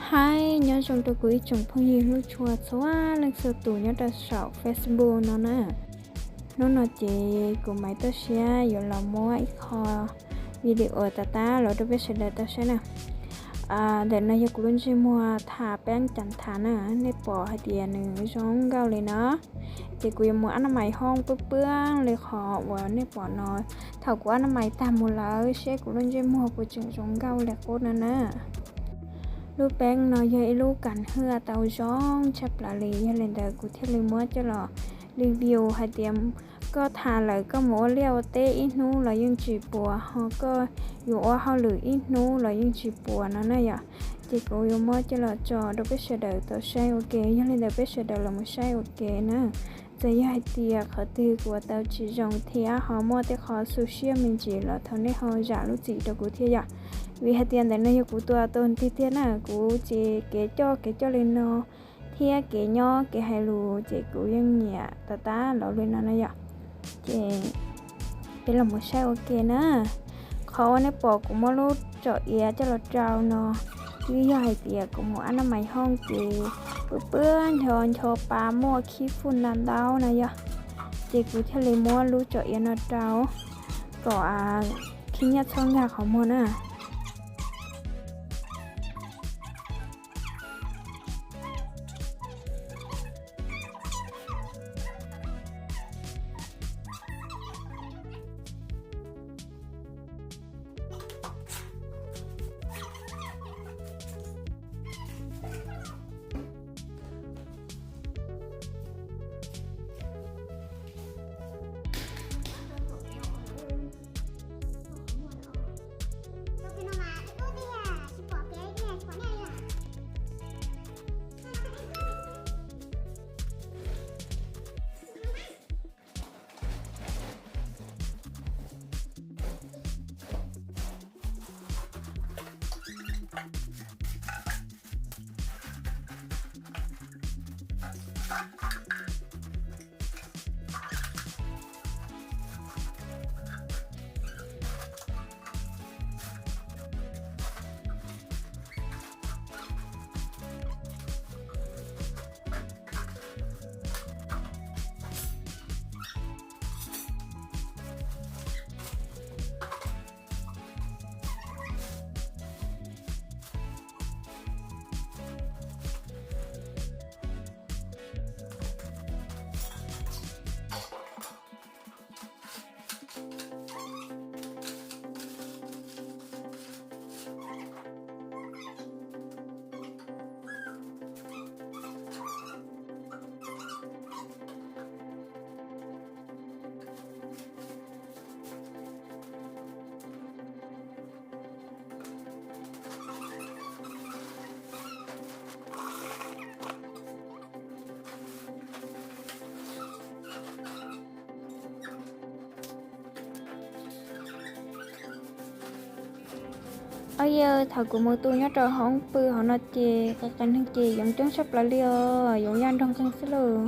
Hais nyob zoo rau kuv ib tsoom phooj ywg hlub tshua txhua leej txhua tus nyob rau saum Facebook no na. Hnub no ces kuv Maiv Toj Siab yuav los muab ib qho video tag tag los rau peb sawv daws tau saib na. Ntawm no yog kuv lub ntsej muag Tha Peeb Cas Tha na, nej pom hais tias nws zoo nkauj li no. Ces kuv yuav mus ab nab mais hoob pwb pwb li qhov uas nej pom no. Thaum kuv ab nab mais tag mus lawm seb kuv lub ntsej muag puas tseem zoo nkauj li qub no na. Lub peeb no yog ib lub kas hwj tau zoo tshaj plaws li, yog li ntawd kuv thiaj li muab coj los review hais tias koj tha lawm koj mus ua liaj ua teb ib hnub los yeej tsis puas, ho koj yuav ua hauj lwm ib hnub los yeej tsis puas no na yom. Ces kuv yuav muab coj los tso rau peb sawv daws tau saib ua ke, yog li ntawd peb sawv daws los mus saib ua ke na. Txawm yog hais tias qhov twg kuv ua tau tsis zoo thiab ho muaj tej qho xu siab me ntsis los thov nej ho zam lub txim rau kuv thiab yom. Vim hais tias ntawm no yog kuv tua tus tiag tiag na, kuv ces kev coj kev coj li no thiab kev nyob kev hais lus ces kuv yeej nyiam tag tag los li no na yom. Ces peb los mus saib ua ke na. Qhov uas nej pom kuv muab lub tsom iav coj los rau no, twb yog hais tias kuv mus ab nab mais hoob ces pwb pwb ncho ncho pa muaj khib fuj na ntaub na yom. Ces kuv thiaj li muab lub tsom iav no rau kom khib nyiab txhob nkag qhov muag na. Au yawg, thaum kuv mus tu nyob rau hoob pw hauv no ces qee qee neeg ces yoov coob tshaj plaws li os, yoov yaj nrog nqeeg xwb lauj.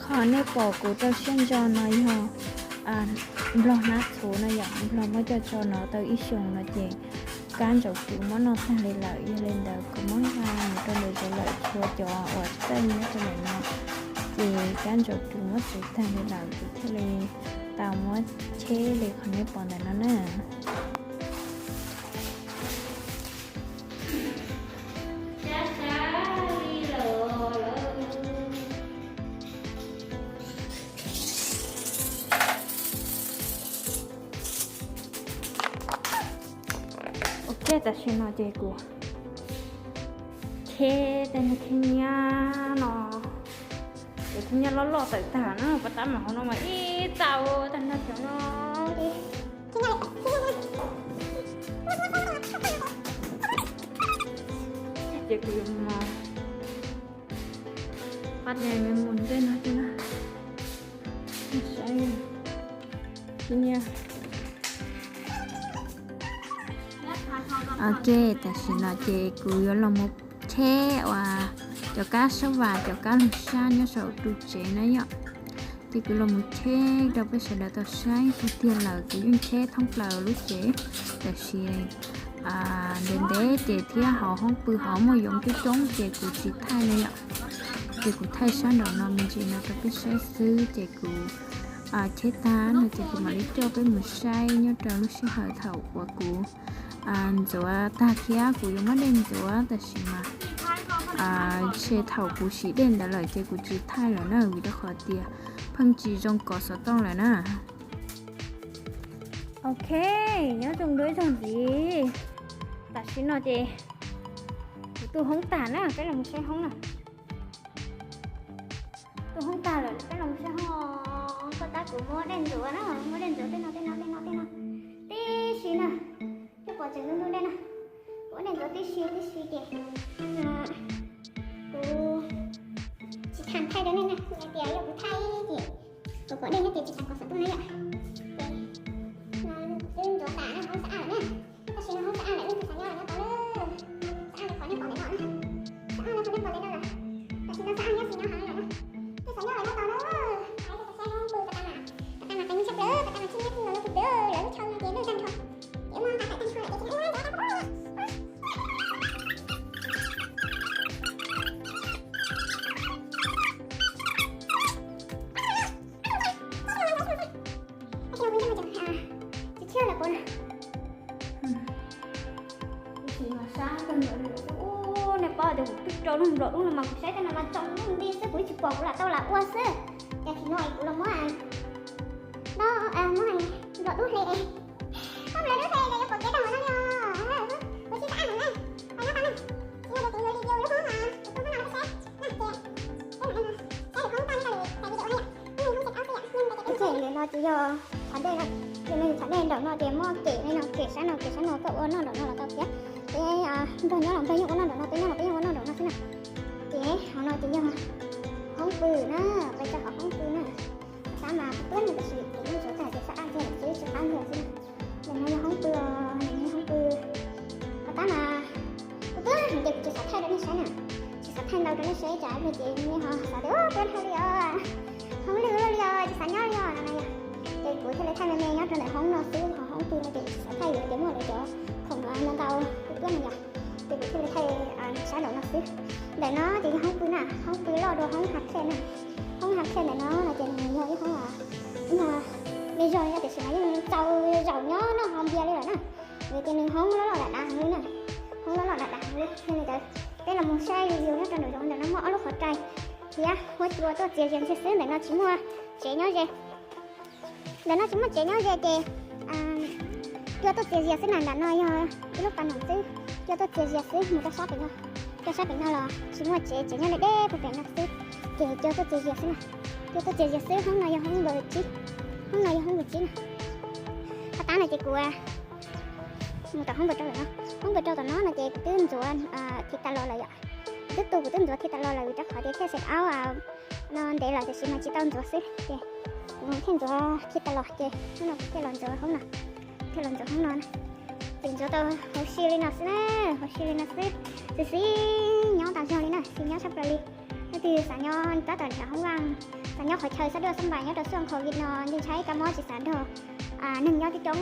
Qhov nej pom kuv rau siab ntso no yog nplog hnab txhuv no yom, nplog muab coj tso no tau ib xyoos no ces kab ntsaum rwv muab noj tag li lawm. Yog li ntawd kuv muab nqa mus rau lawv zov lawm, tshuav cov uas txawj nyob rau ntawm no ces kab ntsaum rwv muab txhuv tag li lawm, kuv thiaj li tau muab cheb li qhov nej pom ntawm no na. Ok, tam sim no ces kuv cheb tej niag khib nyiab no, cov khib nyiab loj loj tawm tag na, pas tab mas hauv no mas ib txau tag nrho cov no. Ces kuv yuav mus pab de me mus ntej no thiab na. Saib khib nyiab. Ok, tam sim no ces kuv yuav los mus cheb uas cov kab sab vas, cov kab lug sab nyob saum ru tsev na yom. Ces kuv los mus cheb rau peb sawv daws tau saib tus tiag lawm. Kuv yeej cheb thoob plaws lub tsev, tam sim ntev ntev ces thiab hauv hoob pw hauv muaj yoov coob coob ces kuv tsis thaij na yom. Ces kuv thaij sab nraum no me ntsis no rau peb saib xwb ces kuv cheb tag no ces kuv mam li coj peb mus saib nyob rau lub sij hawm thaum uas kuv ntxuav tag thiab kuv yuav muab dej ntxuav, tab sis mas ntshe thaum kuv siv dej ntawd lawm ces kuv tsis thaij lawm na, vim rau qhov tias pheej tsis zoo kov xov tooj lawm na. Ok, nyob zoo dua ib zaug ntxiv. Tam sim no ces kuv tu hoob tag na, peb los mus saib hoob na. Tu hoob tag lawm, peb los mus saib hoob. Koj tab kuv muab dej ntxuav na, muab dej ntxuav tej no tej no tej no tej no tib si na. Coj pom tseem ntub ntub dej na. Kuv muab dej ntxuav tib si tib si ces kuv tsis tham thaij rau nej na, hais tias yog kuv thaij ces kuv pom dej nyob ces tsis tas kov xov tooj na yom. Ces twb ntxuav tas na, hoob xab aj lawm na. Tab sis no hoob xab aj lawm, leej twg xav nyob los nyob tau na. Xab aj li qhov nej pom ntawm no na. Xab aj li qhov nej pom ntawm no lawm. Tam sim no xab aj nyob tsis nyob heev lawm na. Leej xav nyob los nyob tau na. Hais rau saib hoob pw pas tas mas, pas tas mas qees tshaj plaws, pas tas mas tsheb nyob txij los no pw pw lawv lub chaw no ces lwj tag nrho. Ces muaj tas thaim tag nrho lawm ces tsis muaj Tab sis no kuv nco mus cov thiab lawm kuv na. Tab sis mas sab kawg nkaus li lawm. Ub, nej paub tias kuv twb rau lub nplom dub no mas kuv saib tej no mas tsaus ntuj nti xwb, kuv tsis pom kuv lam tau lam ua xwb. Ces thaum no es kuv los muab, muab nplom dub hle, muab nplom dub hle ces yuav pom kev tau no li os. Kuv tsis xav aj heev na, qhov nyob tau na. Tsis yog tias kuv yuav li ua lub hoob mas kuv tu hoob no rau peb saib na ces peb mam saib lwm hoob tag nrho lwm daim video na yom. Ntawm no ces yog tshav dej no, ces nws tshav dej nraum no ces muaj kem li no, kem sab no, kem sab no koj ua noj nraum no los tau thiab. Ces nplog nyob los nplog yeej ua noj nraum no, peb nyob los peb yeej ua noj nraum no xwb na. Ces hauv no ces yog hoob pw na, peb tso hauv hoob pw na. Sab mas kuv tuab nws tab sis kuv yeej tsuav tag ces sab aj thiab ces tsis qab ntiag xwb na. Ntawm no yog hoob pw os, ntawm no yog hoob pw. Qhov tab mas kuv tuab heev ces kuv tsis xav thaij rau nej saib na, tsis xav thaij ntau rau nej saib tsam ib pliag ces nej ho xav tias tuab dhau li os, hoob lwj li os, tsis xav nyob li os no na yom. Ces kuv thiaj li thaij me me nyob rau ntawm hoob no xwb, hauv hoob pw no ces kuv tsis xav thaij vim tias muaj lawv cov khoom no ntau ntau kuv tuab na yom. Ces kuv thiaj li thaij sab nraum no xwb. Ntawm no ces yog hoob pw na, hoob pw loj dua hoob hav khej na. Hoob hav khej ntawm no no ces nws yog ib hoob, ib nyuag me zog li no tiam sis mas yeej txaus zaum nyob noj haus npias li lawm na. Vim tias nws hoob loj loj dav dav heev li na, hoob loj loj dav dav heev li. Yog li ntawd peb los mus saib review nyob rau nraum zoov. Ntawm no muaj ob lub qhov rai thiab huab cua tuaj txias zias ntxiag xwb, ntawm no tsis muaj tsev nyob ze. Ntawm no tsis muaj tsev nyob ze ces cua tuaj txias zias xwb na. Nram no yog ib lub pas noom xwb, cua tuaj txias zias xwb. Mus rau sab pem no, rau sab pem no los tsis muaj tsev, tsev nyob deb deb puag pem no xwb. Ces cua tuaj txias zias xwb na, cua tuaj txias zias xwb. Hoob no yog hoob npawb tsib, hoob no yog hoob npawb tsib na. Qhov tab no ces kuv mus tom hoob npawb rau lawm no. Hoob npawb rau tom no no ces kuv twb ntxuav thib tas los lawm yom. Kuv twb tu, kuv twb ntxuav thib tas los lawm vim rau qhov tias thiaj xeem aub no ntev lawm tiam sis mas tsis tau ntxuav xwb ces kuv thiaj ntxuav thib tas los ces hnub no kuv thiaj los ntxuav hoob no, thiaj los ntxuav hoob no na. Ces ntxuav tau hauv si li no xwb na, hauv si li no xwb. Xis xis nyob tas zog li na, xis nyob tshaj plaws li. Leej twg xav nyob tab tom nrhiav hoob vaj, xav nyob qhov chaw xab duaj xab npais nyob rau xub covid no, ntshe ntshai kab mob tsis xav nrog neeg nyob tib coob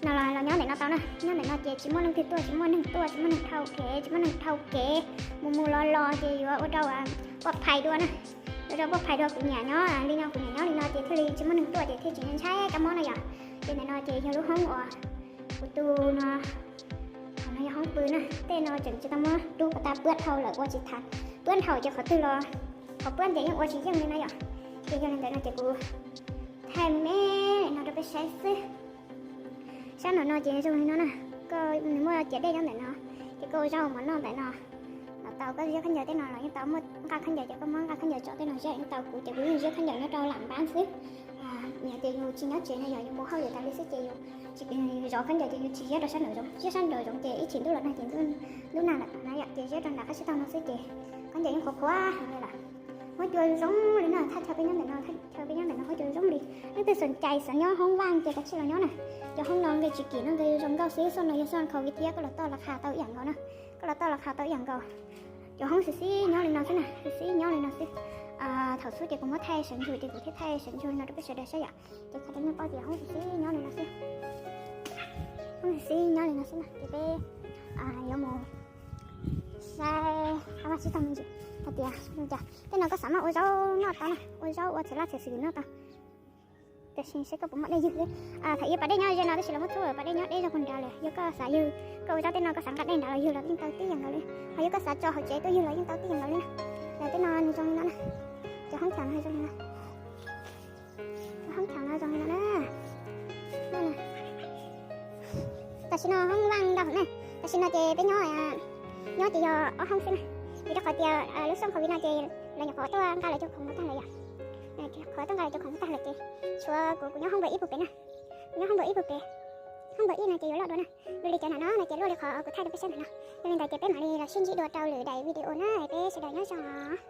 no los los nyob ntawm no tau na. Nyob ntawm no ces tsis muaj leej twg tuaj, tsis muaj neeg tuaj, tsis muaj neeg dhau kev, tsis muaj neeg dhau kev, mus mus los los ces yuav ua rau poj phais dua na, ua rau poj phais dua. Kuv niam nyob li no, kuv niam nyob li no ces thiaj li tsis muaj neeg tuaj ces thiaj tsis ntshai kab mob no yom. Ces ntawm no ces yog lub hoob uas kuv tu no. Qhov no yog hoob pw na, tej no tseem tsis tau muab rub kom tas, puab dhau lawm ua tsis tas, puab dhau ces qhov twg los qhov puab ces yeej ua tsis yeej li no yom. Ces yog li ntawd no ces kuv thaij me me no rau peb saib xwb. Sab nraum no ces zoo li no na, koj nws muaj ciav dej nyob ntawm no, ces koj ua zaub mov noj ntawm no los tau. Koj ziab khaub ncaws tej no los yeej tau, muaj nqaj khaub ncaws ces koj muab nqaj khaub ncaws tso tej no ziab yeej tau. Kuv ces kuv yeej ziab khaub ncaws nyob rau lam npab xwb. Yog tias yus tsis nyob tsev no yog yus mus hauj lwm tas li xwb ces yus tsis zov khaub ncaws ces yus tsis ziab rau sab nraum zoov, ziab sab nraum zoov ces ib chim ntuj los nag ces ntuj nag lawm na yom, ces ziab rau nram qab tsib taug no xwb ces khaub ncaws yeej qhuav qhuav heev li lawm. Huab cua zoo li no, thaj chaw peb nyob ntawm no, thaj chaw peb nyob ntawm no huab cua zoo li. Leej twg xom cai xav nyob hoob vaj ces kav tsij los nyob na. Cov hoob no nqi tsis kim no nqi zoo nkauj xwb, xoj no yog xoj covid thiab, koj los toj los qha tau ib yam nkaus na. Koj los toj los qha tau ib yam nkaus. Cov hoob xis xib nyob li no xwb na, xis xib nyob li no xwb. Thaum xub ces kuv muab thaij sawv ntsug ces kuv thiaj thaij sawv ntsug no rau peb sawv daws saib yom. Ces qhov tias nyuag poj ces hoob xis xib nyob li no xwb. Hoob xis xib nyob li no xwb na ces peb yuav mus saib qab vaj tsib taug me ntsis hais tias zoo cas. Tej no koj xav muab ua zaub noj tau na, ua zaub ua txiv laj txiv xwm noj tau. Tiam sis seb koj puas muaj dej ywg li. Thaum ub pas dej nyob ze no tab sis los muab thub pas dej nyob deb zog puag nrad lawm. Yog koj xav ywg, koj ua zaub tej no koj xav nqa dej nrad los ywg los yeej tau tib yam nkaus li. Ho yog koj xav tso hauv tsev tuaj ywg los yeej tau tib yam nkaus li na. Lawv tej no nws zoo li no na. Cov hoob chaw no zoo li no na. Cov hoob chaw no zoo li no na. Tam sim no hoob vaj ntau hauv na. Tam sim no ces peb nyob, nyob ces yog ob hoob xwb na. Vim rau qhov tias lub xyoo covid no ces lawv nyuam qhuav tuaj nqa lawv cov khoom mus tag lawm yom. Qhuav tuaj nqa lawv cov khoom mus tag lawm ces tshuav kuv, kuv nyob hoob npa ib puag pem na. Kuv nyob hoob npa ib puag pem. Hoob npa ib no ces yuav loj dua na. Dua li cov nram no no ces luaj li qhov kuv thaij rau peb saib ntawm no. Yog li ntawd ces peb mam li los sib ntsib dua rau lwm daim video na, peb sawv daws nyob zoo os.